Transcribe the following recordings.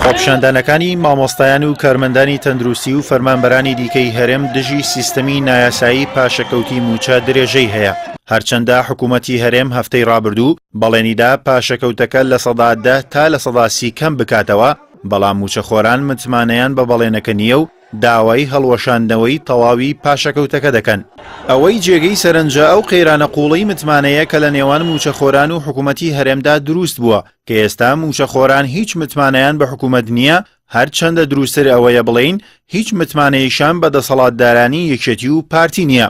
خۆپیشاندانەکانی مامۆستایان و کارمەندانی تەندروستی و فەرمانبەرانی دیکەی هەرێم دژی سیستەمی نایاسایی پاشەکەوتی مووچە درێژەی هەیە. هەرچەندە حکوومەتی هەرێم هەفتەی ڕابردوو بەڵێنیدا پاشەکەوتەکە 10% تا 30% کەم بکاتەوە، بەڵام مووچەخۆران متمانەیان بە بەڵێنەکە نییە و داوای هەڵوەشاندنەوەی تەواوی پاشەکەوتەکە دەکەن. ئەوەی جێگەی سەرنجە ئەو قەیرانە قووڵەی متمانەیە کە لە نێوان مووچەخۆران و حکوومەتی هەرێمدا دروست بووە، کە ئێستا مووچەخۆران هیچ متمانەیان بە حکوومەت نییە، هەرچەندە دروستتر ئەوەیە بڵێین هیچ متمانەیەکیان بە دەسەڵاتدارانی یەکێتی و پارتی نییە.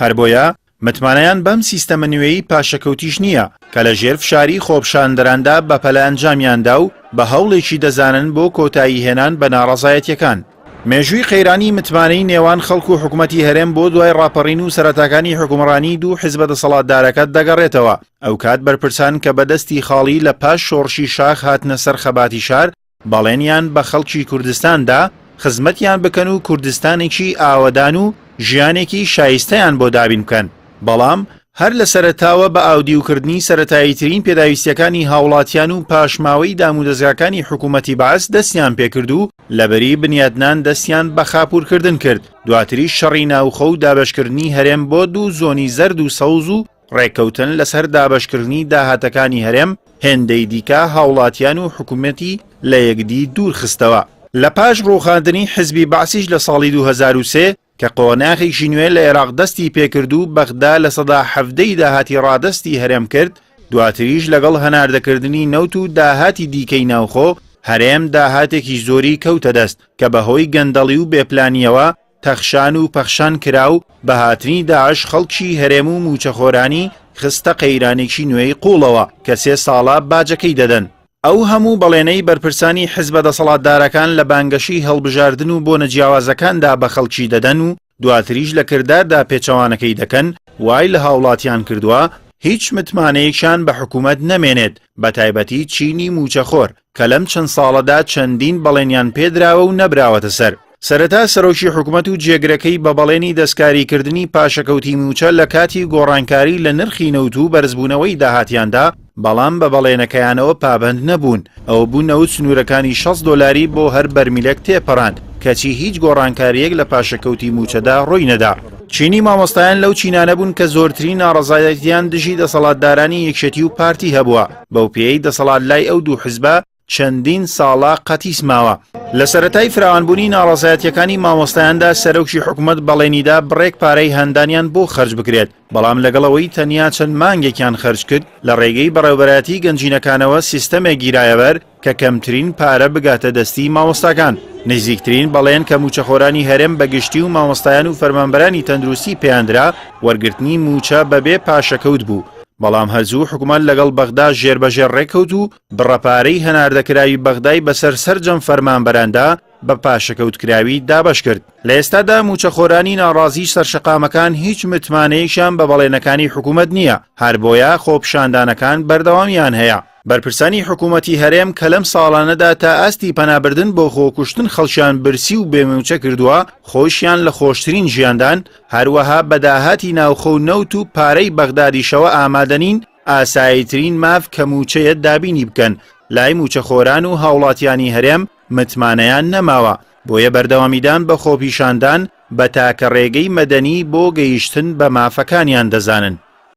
هەر بۆیە متمانەیان بەم سیستەمە نوێی پاشەکەوتیش نییە کە لە ژێر فشاری خۆپیشاندەراندا بەپەلە ئەنجامیاندا و بە هەوڵێکی دەزانن بۆ کۆتایی هێنان بە ناڕەزایەتیەکان. مێژووی قەیرانی متمانەی نێوان خەڵک و حکومەتی هەرێم بۆ دوای ڕاپەڕین و سەرەتاکانی حوکمڕانی دوو حزبە دەسەڵاتدارەکە دەگەڕێتەوە، ئەوکات بەرپرسان کە بە دەستی خاڵی لە پاش شۆڕشی شاخ هاتنە سەر خەباتی شار، بەڵێنیان بە خەڵکی کوردستان دا خزمەتیان بکەن و کوردستانێکی ئاوەدان و ژیانێکی شایستەیان بۆ دابین بکەن، بەڵام هەر لە سەرەتاوە بە ئاودیوکردنی سەرەتاییترین پێداویستییەکانی هاوڵاتیان و پاشماوەی دامودەزگاکانی حکوومەتی بەعس دەستیان پێکرد و لەبری بنیاتنان دەستیان بە خاپوورکردن کرد، دواتریش شەڕی ناوخۆ و دابەشکردنی هەرێم بۆ دوو زۆنی زەرد و سەوز و ڕێککەوتن لەسەر دابەشکردنی داهاتەکانی هەرێم هێندەی دیکە هاوڵاتیان و حکومەتی لە یەکدی دوور خستەوە. لە پاش ڕووخاندنی حزبی بەعسیش لە ساڵی 2003 کە قۆناغێکی نوێ لە ئێراق دەستی پێکرد و بەغدا 17% ی داهاتی ڕادەستی هەرێم کرد، دواتریش لەگەڵ هەناردەکردنی نەوت و داهاتی دیکەی ناوخۆ، هەرێم داهاتێکی زۆری کەوتە دەست کە بەهۆی گەندەڵی و بێپلانییەوە تەخشان و پەخشان کرا و بە هاتنی داعش خەڵکی هەرێم و مووچەخۆرانی خستە قەیرانێکی نوێی قووڵەوە کە سێ ساڵە باجەکەی دەدەن. ئەو هەموو بەڵێنەی بەرپرسانی حزبە دەسەڵاتدارەکان لە بانگەشەی هەڵبژاردن و بۆنە جیاوازەکاندا بە خەڵکی دەدەن و دواتریش لە کرداردا پێچەوانەکەی دەکەن، وای لە هاوڵاتیان کردووە هیچ متمانەیەکیان بە حکومەت نەمێنێت، بەتایبەتی چینی مووچەخۆر کە لەم چەند ساڵەدا چەندین بەڵێنیان پێدراوە و نەبراوەتە سەر. سەرەتا سەرۆکی حکومەت و جێگرەکەی بە بەڵێنی دەستکاریکردنی پاشەکەوتی مووچە لە کاتی گۆڕانکاری لە نرخی نەوت و بەرزبوونەوەی داهاتیاندا، بەڵام بە بەڵێنەکەیانەوە پابەند نەبوون، ئەوەبوو نەوت سنوورەکانی 60 دۆلاری بۆ هەر بەرمیلێک تێپەڕاند، کەچی هیچ گۆڕانکارییەک لە پاشەکەوتی مووچەدا ڕووی نەدا. چینی مامۆستایان لەو چینانە بوون کە زۆرترین ناڕەزایەتییان دژی دەسەڵاتدارانی یەکێتی و پارتی هەبووە، بەوپێیەی دەسەڵات لای ئەو دوو حزبە چەندین ساڵە قەتیس ماوە. لە سەرەتای فراوانبوونی ناڕەزایەتییەکانی مامۆستایاندا سەرۆکی حکومەت بەڵێنیدا بڕێک پارەی هاندانیان بۆ خەرج بکرێت، بەڵام لەگەڵ ئەوەی تەنیا چەند مانگێکیان خەرج کرد، لە ڕێگەی بەڕێوەبەرایەتی گەنجینەکانەوە سیستەمێک گیرایەبەر کە کەمترین پارە بگاتە دەستی مامۆستاکان. نزیکترین بەڵێن کە مووچەخۆرانی هەرێم بە گشتی و مامۆستایان و فەرمانبەرانی تەندروستی پێیاندرا، وەرگرتنی مووچە بەبێ پاشەکەوت بوو، بەڵام هەر زوو حکومەت لەگەڵ بەغدا ژێربەژێر ڕێککەوت و بڕە پارەی هەناردەکراوی بەغدای بەسەر سەرجەم فەرمانبەراندا بە پاشەکەوتکراوی دابەشکرد. لە ئێستادا مووچەخۆرانی ناڕازیی سەرشەقامەکان هیچ متمانەیەکیان بە بەڵێنەکانی حکومەت نییە، هەربۆیە خۆپیشاندانەکان بەردەوامیان هەیە. بەرپرسانی حکومەتی هەرێم کە لەم ساڵانەدا تا ئاستی پەنابردن بۆ خۆکوشتن خەڵکیان برسی و بێ مووچە کردووە، خۆیشیان لە خۆشترین ژیاندان، هەروەها بە داهاتی ناوخۆ و نەوت و پارەی بەغدادیشەوە ئامادەنین ئاساییترین ماف کە مووچەیە دابینی بکەن، لای مووچەخۆران و هاوڵاتیانی هەرێم متمانەیان نەماوە، بۆیە بەردەوامیدان بە خۆپیشاندان بە تاکە ڕێگەی مەدەنی بۆ گەیشتن بە مافەکانیان دەزانن.